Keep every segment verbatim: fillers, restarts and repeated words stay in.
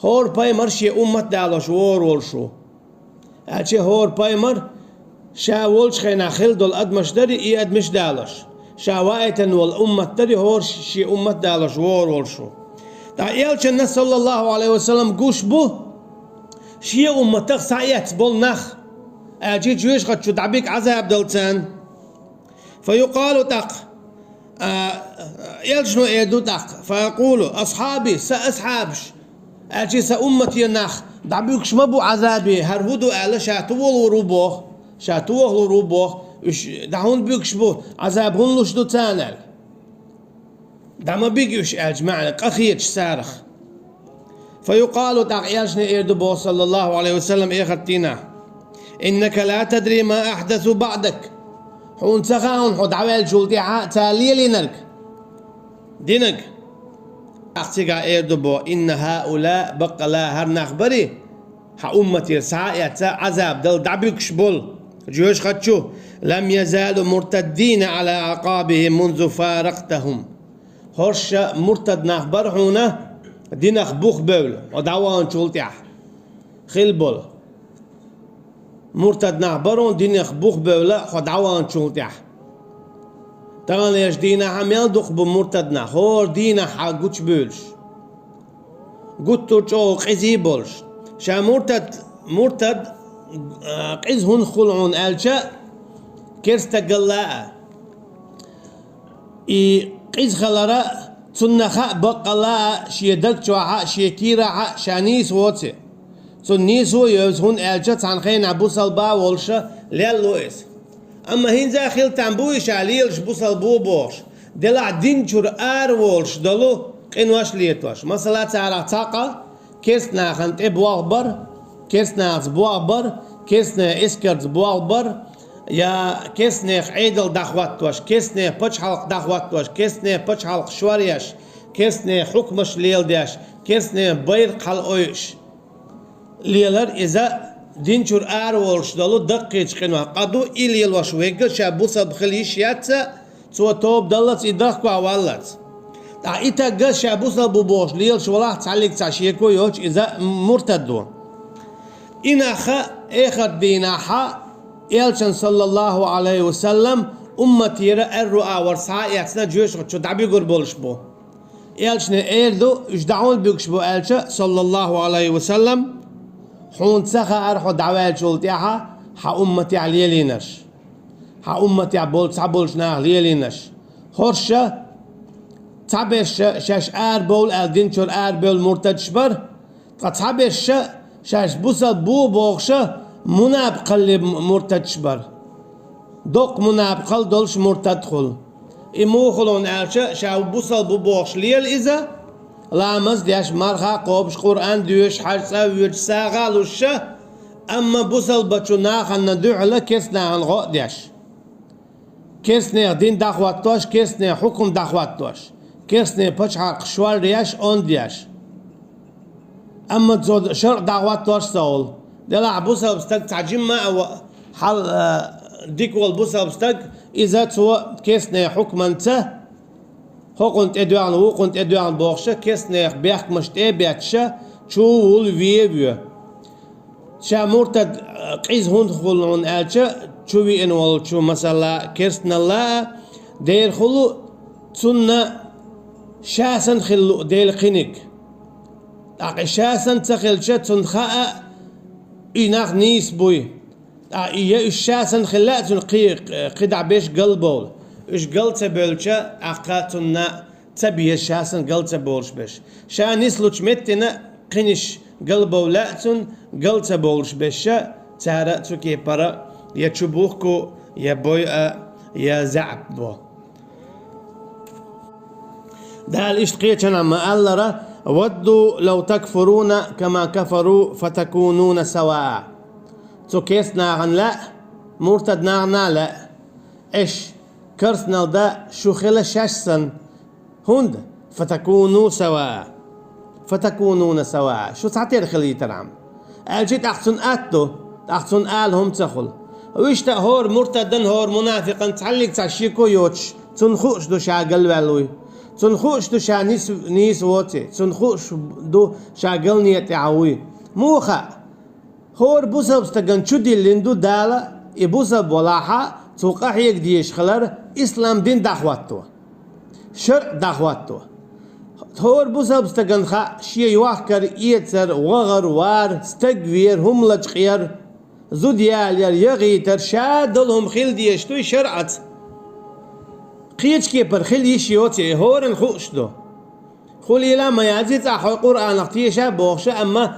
ХӀора пайхамар шен уммат далош вогӀур волуш ву. Аьлча хӀора пайхамар ша волчу хенахь хилла долу адамаш дарий и адамаш далош. Ша ваийтина волу уммат дарий хӀора шен уммат далош вогӀур волуш ву. Ткъа элчанна, саллаллаху Ӏалайхи ва саллам, гуш бу шен умматах схьаэцна болу нах, аьлча жоьжахати чу дӀабига Ӏазаб дала царна. Фа юкъалу тӀаккха, а, элчано эр ду тӀаккха, фа якъулу: «Асхьаби, сан асхьабаш», аьлча сан умматера нах дӀабуьгуш ма бу Ӏазабе, хӀара хӀун ду аьлла, ша тохалур ву боху, ша тохалур ву боху, уьш дӀа хӀунда буьгуш бу, Ӏазаб хӀунда луш ду царна аьлла. ДӀа ма бига уьш аьлча маьӀна, къа хеташ царах. Фа юкъалу тӀаккха элчано эр ду боху, саллаллаху Ӏалайхи ва саллам, эхарт дийнахь: «Иннака ла тадри ма ахьдасу баӀдак». Хьуна ца хаьа хьо дӀаваьллачул тӀаьхьа цара лелийнарг, динарг. ТӀаккха цигахь эр ду боху: «Инна хӀаула, баккъала хӀара нах барий, хьан умматера схьа а эцна, Ӏазаб дала дӀабуьгуш болу, жоьжахати чу, лам язалу муртаддина Ӏала аӀкъабихим мунзу фарактахум». ХӀорш муртад нах бара хьуна динах бух бевлла, хьо дӀаваханчул тӀаьхьа хилла болу. Муртад нах бара хьуна динах бух бевлла, хьо дӀаваханчул тӀаьхьа. Таханлерчу дийнахь мел дукха бу муртад нах, хӀора дийнахь гучубуьйлуш. Гуттар а чӀогӀа къизий болуш. Ша муртад, муртад, а, къиза хӀунда хуьлу хьуна аьлча, керста стаг а, и къиза хилар а, цунна хаьа баккъала а, шен даг чохь а, шен кийрахь а ша нийса воций. Цунна нийсо а йовза, хӀунда аьлча цхьана хенахь бусалба а волуш лелло иза. Амма хӀинца а хила там буй ша лелаш бусалба ву бохуш, делахь дин чуьра ара волуш долу къинош а летош. Масала, царах цхьа къа керста нахана тӀе болх бар, керста нахаца болх бар, керста нехан эскарца болх бар, я керста нехан Ӏедал дӀахӀоттош, керста нехан пачхьалкх дӀахӀоттош, керста нехан пачхьалкх шоръеш, керста нехан хьукмаш леладеш, керста нехан байракх хьалаойъуш. Лелар иза дин чуьра ара волуш долу даккхийчу къинойх къа ду, и лелош верг а ша бусалба хила йиш яц а, цо тоба даллалц, и дохко валлалц. Ткъа и стаг а ша бусалба ву бохуш лелаш валахь, цхьаьллиг цхьа шеко йоцуш, иза муртад ву. И нах а эхарт дийнахь а элчан, саллаллаху Ӏалайхи ва саллам, умматера аьрру агӀор схьа а эцна, жоьжахати чу дӀабуьгур болуш бу. Элчано эр ду, уьш дӀа хӀунда буьгуш бу аьлча, саллаллаху Ӏалайхи ва саллам, хьуна ца хаьара хьо дӀаваьллачул тӀаьхьа хьан умматехь лелийнарш, хьан умматехь болу цхьаболчу наха лелийнарш. ХӀорш а, цхьаберш а шаьш арабовла аьлла, дин чуьра арабевлла муртадаш бара, ткъа цхьаберш а шаьш бусалба бу бохуш а мунапкъалли муртадаш бара. Доккха мунапкъалла долуш муртад хуьлу. И муха хуьлу аьлча, ша бусалба ву бохуш лела иза, ламаз а деш, марха а кхобуш, Къуръан а доьшуш, хьаьж цӀа а воьдуш, сагӀа а луш а, амма бусалбачу нахана дуьхьала керста нахана гӀо а деш. Керста нехан дин дӀахӀоттош, керста нехан хьукам дӀахӀоттош, керста нехан пачхьалкх шоръеш, онда еш. Амма цо шарӀ дӀахӀоттош ца хуьлу. Делахь бусалба стаг цхьа жимма а ва-, хьал, а, дика волу бусалба стаг, иза цо керста нехан хьукманца, хӀокхунна тӀедоьгӀна, вукхунна тӀедоьгӀна бохуш а, керста нехан бехкамаш тӀе а бетташ а, чу а вуьлу, ве а воь. Ша муртад, а, къиза хӀунда хуьлу хьуна аьлча, чу веана волчу, масала, керстаналла а, дера хуьлу цунна ша санна хила луу Делан кхиниг. ТӀаккха и ша санна ца хилча, цунна хаьа, и нах нийса буй. ТӀаккха и я уьш ша санна хила лаьа цунна кхи-, кхидӀа берш галбовла. Уьш гал ца бевлча, тӀаккха цунна ца беза ша санна гал ца бовлуш берш. Ша нислучу меттина кхинаш галбовла лаьа цунна гал ца бовлуш берш а, цара а цу кепара я чубухку, я бойъа, я заьӀап бо. Дала иштта кхечанхьа ма-аллара: «Вадду лав такфуруна кама кафару фатакунуна саваа». Цу керста нахана лаьа, муртад нахана а лаьа, эш керстанал дан шу хила шаьш санна. ХӀунда? «Фатакуну саваа». «Фатакунуна саваа». Шу цхьатера хилийтархьама. Аьлча тӀаккха цунна атта ду, тӀаккха цунна ала хӀума ца хуьлу. Вуьшта а хӀора муртадан, хӀора мунафикъан цхьаьллиг цхьа шеко йоцуш, цунна хууш ду ша галваьлла вуй. Цунна хууш ду ша нийса, нийса воций, цунна хууш ду ша галне тӀехь вуй. Муха хаьа? ХӀора бусалба стагана чу диллина ду Дала, и бусалба валахь а цо къахьега дезаш хилар ислам дин дӀахӀотто, шарӀ дӀахӀотто. ХӀора бусалба стагана хаьа шен йохкар, эцар, вахар, вар, стаг вер, хӀума лачкъаяр, зуда ялаяр, ягӀийтар, ша долу хӀума хила дезаш дуй шарӀаца. Кхечу кепара хила йиш йоций, хӀоранна хууш ду. Хуьлийла ма яций цкъа хьо Къуръанах теша бохуш, амма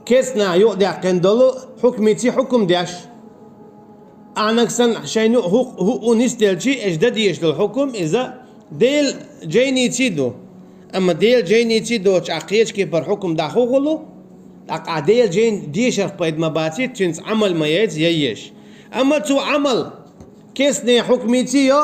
керста нах юкъадаьккхина долу хьукмийций хьукум деш. Ахьанаг санна шайна юкъа хӀу-, хӀуъу нисделчий, аша дан дезаш долу хьукум иза Делан жайнийций ду. Амма Делан жайнийций доцуш ахь кхечу кепара хьукум дӀахӀуттуш хуьлу, тӀаккха ахь Делан жайна дешарх пайда ма баций, цуьнца Ӏамал ма яйца, яйеш. Амма цо Ӏамал керста нехан хьукмийций йо,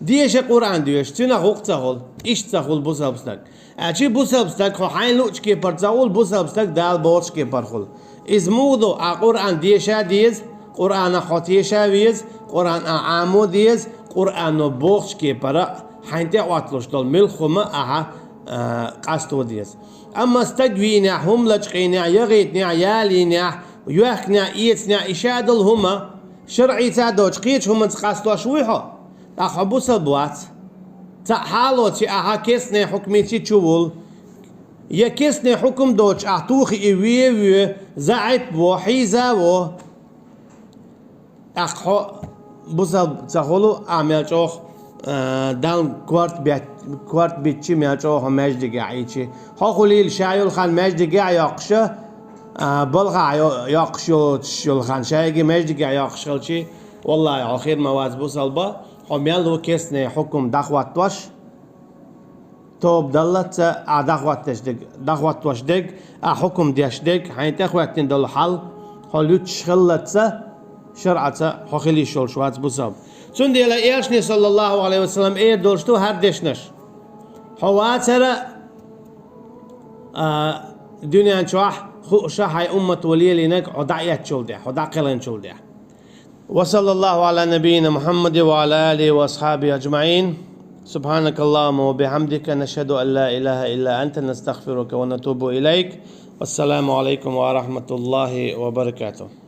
деша Къуръан доьшу, цуьнах гӀуллакх ца хуьлу, иштта ца хуьлу бусалба стаг. Аьлча бусалба стаг хьо хьайна луучу кепара ца хуьлу, бусалба стаг Дала бохучу кепара хуьлу. Иза муха ду, ахь Къуръан деша деза, Къуръанах хьо теша веза, Къуръан ахь Ӏамо деза, Къуръано бохучу кепара хьайна тӀехӀотталуш долу муьлхха хӀума ахьа, а, къасто деза. Амма стаг вийнехь, хӀума лачкъийнехь, ягӀийтинехь, ялийнехь, йоьхкинехь, эцинехь, и ша долу хӀума шарӀица доцу кхечу хӀуманца къастош вуй хьо? ТӀаккха хьо бусалба вац. Цхьаъ хьалоций ахьа керста нехан хьукмийций чу вуьлу. Я керста нехан хьукум доцуш ахь тухий и вен а вен, заӀип а во, хьийза а во. ТӀаккха хьо бусалба ца хуьлу, ахь мел чӀогӀа, а, Далла корта бет-, корта биттичи, мел чӀогӀа хьо маьждигехь Ӏийчи. Хьо хуьлийла ша йолу хан маьждигехь а йоккхуш, а, балхахь йо-, йоккхуш йоцуш йолу хан шайга маьждигехь йоккхуш хилчи, валлахӀи, хьо хир ма вац бусалба, хьо мел ву керста нехан хьукум дӀахӀоттош, тоба даллалц ахь дӀахӀоттош дерг, дӀахӀоттош дерг, ахь хьукум деш дерг, хьайна тӀехӀоьттина долу хьал хьо луьттуш хиллалц шарӀаца хьо хила йиш йолуш вац бусалба. Цундела Элчане, саллаллаху Ӏалайхи ва саллам, эр долуш ду хӀара дешнаш. Хьо вацара, а, дуьнен чохь хууш хьайн уммато лелийнарг хьо дӀаэцначул тӀехь, хьо дӀакхелхинчул тӀехь. وصلى الله على نبينا محمد وعلى آله وأصحابه أجمعين. سبحانك اللهم وبحمدك، نشهد أن لا إله إلا أنت، نستغفرك ونتوب إليك. والسلام عليكم ورحمة الله وبركاته.